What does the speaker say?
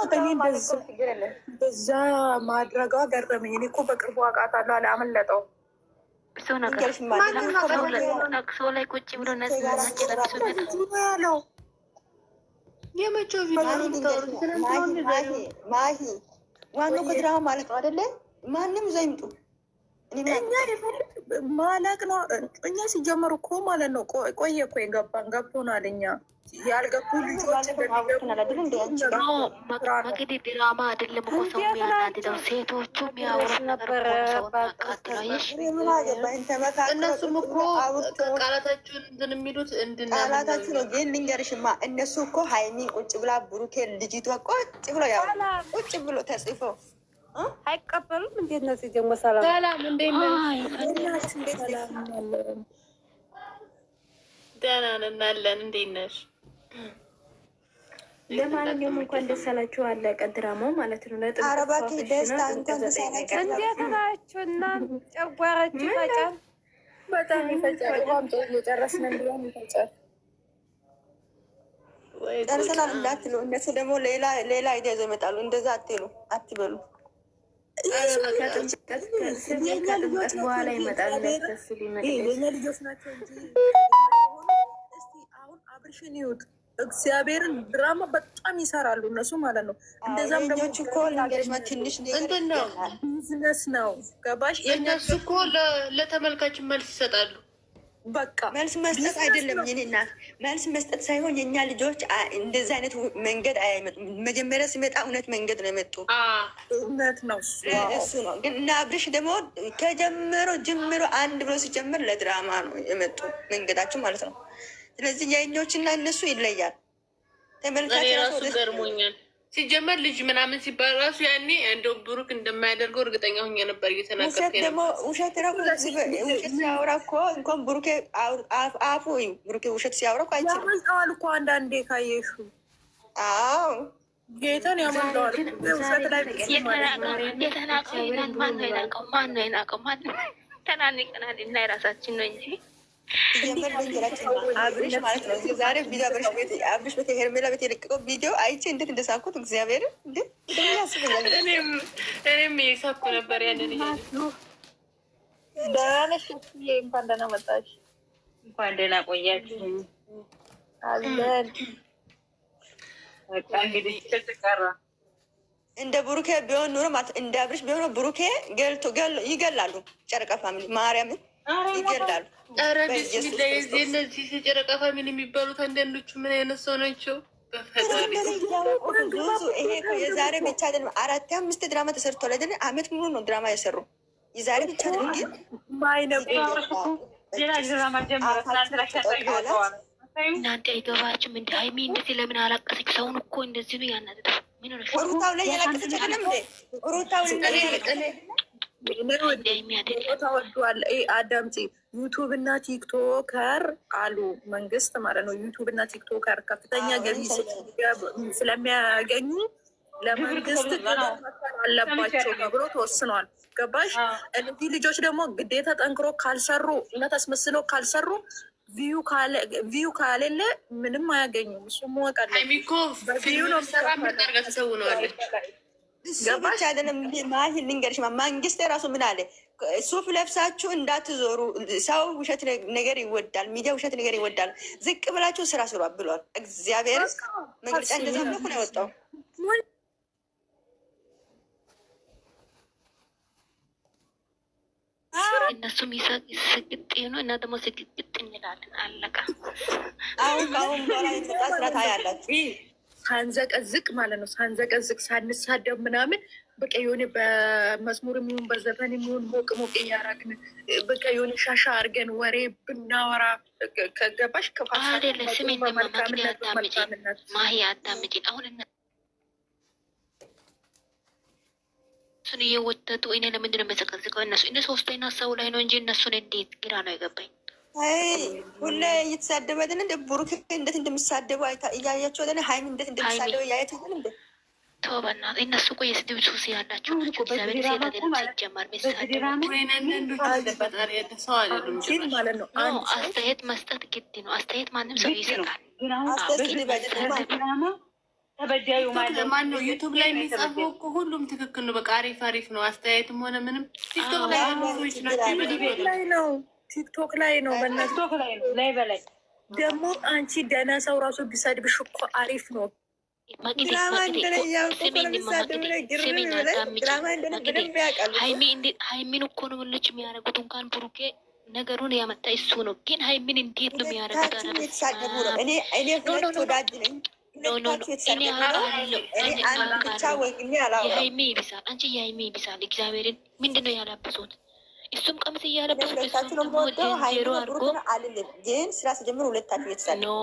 እኔ እንደዛ ማድረጓ ገረመኝ። እኔ እኮ በቅርቡ አውቃታለሁ አለ አመለጠው። ብዙ ነገር ሰው ላይ ቁጭ ብሎ ነጭ ለብሶ ያለው የመቼው ቪዲዮ ነው የምታወሩት? ትናንት ነው። ማሂ ዋናው ከድራማ ማለት ነው አይደለ? ማንም ይዞ ይምጡ። እኛ ማለቅ ነው። እኛ ሲጀመሩ እኮ ማለት ነው ቆየ እኮ የገባን ገብቶናል። እኛ ያልገቡ ልጆች መቅዲ ድራማ አይደለም እኮ ሰው የሚያናድደው፣ ሴቶቹ የሚያወሩት ነገር እኮ ሰው የሚያቃጥለው። አየሽ፣ እነሱም እኮ ቃላታችሁን እንትን የሚሉት ቃላታችሁ ነው። ግን ልንገርሽማ እነሱ እኮ ሀይሚን ቁጭ ብላ ብሩኬ ልጅቷ ቁጭ ብሎ ያው ቁጭ ብሎ ተጽፎ አይቀበሉም። እንዴት ነው ደግሞ? ሰላም ሰላም፣ እንዴት ነሽ? ደህና ነን አለን። እንዴት ነሽ? ለማንኛውም እንኳን ደስ አላችሁ። አለቀ ድራማው ማለት ነው። ኧረ እባክሽ ደስታ እንኳን ደስ አላችሁ። እንዴት ናችሁ? እና ጨጓራችሁ ይፈጫል፣ በጣም ይፈጫል። ውሃም እየጨረስን ቢሆን ይፈጫል። ጨርሰናል እንዳትሉ፣ እነሱ ደግሞ ሌላ ሌላ idea ይዘው ይመጣሉ። እንደዛ አትሉ፣ አትበሉ። ከጥምቀት በኋላ ይመጣል። የኛ ልጆች ናቸው እንጂ እስቲ አሁን አብርሽን ይዩት። እግዚአብሔርን ድራማ በጣም ይሰራሉ እነሱ ማለት ነው። እንደዛም ደግሞ እኮ ልንገርሽ ትንሽ እንትን ነው ቢዝነስ ነው። ገባሽ? እነሱ እኮ ለተመልካች መልስ ይሰጣሉ። በቃ መልስ መስጠት አይደለም የኔ እናት፣ መልስ መስጠት ሳይሆን የእኛ ልጆች እንደዚህ አይነት መንገድ አይመጡም። መጀመሪያ ሲመጣ እውነት መንገድ ነው የመጡ እውነት ነው እሱ ነው። ግን እና አብርሽ ደግሞ ከጀምሮ ጅምሮ አንድ ብሎ ሲጀምር ለድራማ ነው የመጡ መንገዳቸው ማለት ነው። ስለዚህ የእኞች እና እነሱ ይለያል። ተመልካች ራሱ ገርሞኛል። ሲጀመር ልጅ ምናምን ሲባል ራሱ ያኔ እንደው ብሩክ እንደማያደርገው እርግጠኛ ሁኜ ነበር እየተናገርኩ። ውሸት ደግሞ ውሸት ውሸት ሲያወራ እኮ እንኳን ብሩኬ አፉ ብሩኬ ውሸት ሲያወራ እኮ አይችልም። ያመልጠዋል እኮ አንዳንዴ ካየሹ። አዎ ጌታን ያመልጠዋል። ውሸት ላይ የተናቀው ማን ነው? የናቀው ማን ነው? የናቀው ማን ነው? ተናንቀናል እና የራሳችን ነው እንጂ ሲጀመር ልንገራችሁ አብርሽ ማለት ነው ዛሬ ቪዲዮ አብርሽ ቤት ሄርሜላ ቤት የለቀቀው ቪዲዮ አይቼ እንዴት እንደሳኩት እግዚአብሔር እንዴ ያስብኛል። እኔም እየሳኩ ነበር ያንን። ደህና ነሽ? እንኳን ደህና መጣሽ። እንኳን ደህና ቆያችሁ። አለን። በቃ እንግዲህ ቀረ። እንደ ብሩኬ ቢሆን ኑሮ ማለት እንደ አብርሽ ቢሆን ብሩኬ ገልቶ ይገላሉ። ጨረቃ family ማርያምን ይገላሉ። ኧረ ቢስሚላ የዚህ እነዚህ የጨረቃ family የሚባሉት አንዳንዶቹ ምን አይነት ሰው ናቸው? በፈጣሪ ይሄ የዛሬ ብቻ አይደለም፣ አራት አምስት ድራማ ተሰርቷል አይደለ? አመት ሙሉ ነው ድራማ የሰሩ የዛሬ ብቻ አይደለም። ግን እናንተ አይገባችሁም። እንደ ሀይሚ እንደዚህ ለምን አላቀሰች? ሰውን እኮ እንደዚህ ነው ያናደደው። ምን ሆነሽ? ሩታው ላይ ያለቀሰች አይደለም እንዴ? ሩታው ላይ ተወዷል። አዳምጪ። YouTube እና TikToker አሉ መንግስት ማለት ነው። YouTube እና TikToker ከፍተኛ ገቢ ስለሚያገኙ ለመንግስት መክፈል አለባቸው ተብሎ ተወስኗል። ገባሽ? እነዚህ ልጆች ደግሞ ግዴታ ጠንክሮ ካልሰሩ፣ እውነት አስመስሎ ካልሰሩ፣ view ካሌለ ምንም አያገኙም። እሱ ማወቅ አለበት። ሀይሚ እኮ ፊልም ሰራ ምርጥ አድርጋ ትተውነዋለች። እሱ ብቻ አይደለም ማሂ፣ ልንገርሽ፣ መንግስት የራሱ ምን አለ? ሱፍ ለብሳችሁ እንዳትዞሩ፣ ሰው ውሸት ነገር ይወዳል፣ ሚዲያ ውሸት ነገር ይወዳል። ዝቅ ብላችሁ ስራ ስሩ ብሏል። እግዚአብሔር መግለጫ እንደዛ ብሎ እኮ ነው የወጣው። እነሱም ስግጥ ነው እና ደግሞ ስግጥ እንላለን። አለቀ። አሁን ከአሁን በኋላ የመጣ ስራ ታያላችሁ። ሳንዘቀዝቅ ማለት ነው። ሳንዘቀዝቅ ሳንሳደብ ምናምን በቃ የሆነ በመዝሙር የሚሆን በዘፈን የሚሆን ሞቅ ሞቅ እያደረግን በቃ የሆነ ሻሻ አድርገን ወሬ ብናወራ ከገባሽ አይደለ? ስሜ በመልካምነት አዳምጪ፣ በመልካምነት ማሂ አዳምጪ። አሁን እነሱን እየወተቱ እኔ ለምንድን ነው የምዘቀዝቀው? እነሱ እነ ሶስተኛ ሰው ላይ ነው እንጂ እነሱን እንዴት ግራ ነው የገባኝ። አይ ሁሌ እየተሳደበ አይደል እንደ ብሩክ እንዴት እንደሚሳደቡ እያያቸው አይደል? ሀይሚ እንዴት እንደሚሳደቡ እያያቸው አይደል እንደ ተው በእናትህ፣ እነሱ እኮ የስድብ ሱስ ያላቸው ናቸው። እግዚአብሔር ሴት አይደለም ሲጀመር የሚሳደቡት። ወይኔ አንዳንዶቹ ፈጣሪ ያለ ሰው አይደሉም ሲል ጭራሽ። ማለት ነው። No አንድ ሰው አስተያየት መስጠት ግድ ነው። አስተያየት ማንም ሰው ግድ ነው። ይሰጣል። ግን አሁን አስተያየት ስድብ አይደለም። በድራማ ተበዳዩ ማነው? YouTube ላይ የሚጻፈው እኮ ሁሉም ትክክል ነው። በቃ አሪፍ አሪፍ ነው። አስተያየትም ሆነ ምንም TikTok ላይ ያሉ ሰዎች ናቸው። ላይ ነው TikTok ላይ ነው። በእናትህ TikTok ላይ ነው ላይ በላይ ደግሞ አንቺ ደህና ሰው ራሱ ቢሰድብሽ እኮ አሪፍ ነው። ድራማ እንደሆነ እያወቁ እኮ ነው የሚሳደቡ። ግርም ብለህ ድራማ እንደሆነ በደንብ ያውቃሉ። ሀይሚን እኮ ነው ልጅ የሚያደርጉት። እንኳን ብሩኬ ነገሩን ያመጣ እሱ ነው። ግን ሀይሚን እንዴት ነው የሚያደርጉት? ሁለታችሁም የተሳደቡ ነው። እኔ ሁለት ወዳጅ ነኝ። ሁለታችሁ የተሳደቡ ነው። እኔ አንድ ብቻ ወግኜ አላወራም። የሀይሚ ይብሳል፣ አንቺ የሀይሚ ይብሳል። እግዚአብሔርን ምንድን ነው ያለበሱት? እሱም ቀሚስ እያለበሱት እሱም ሁለታችሁ ነው ደግሞ የምወደው። ዜሮ ሀይሚን አድርጎ ብሩክን አልልም፣ ግን ስራ ስጀምር ሁለታችሁ የተሳደቡ no።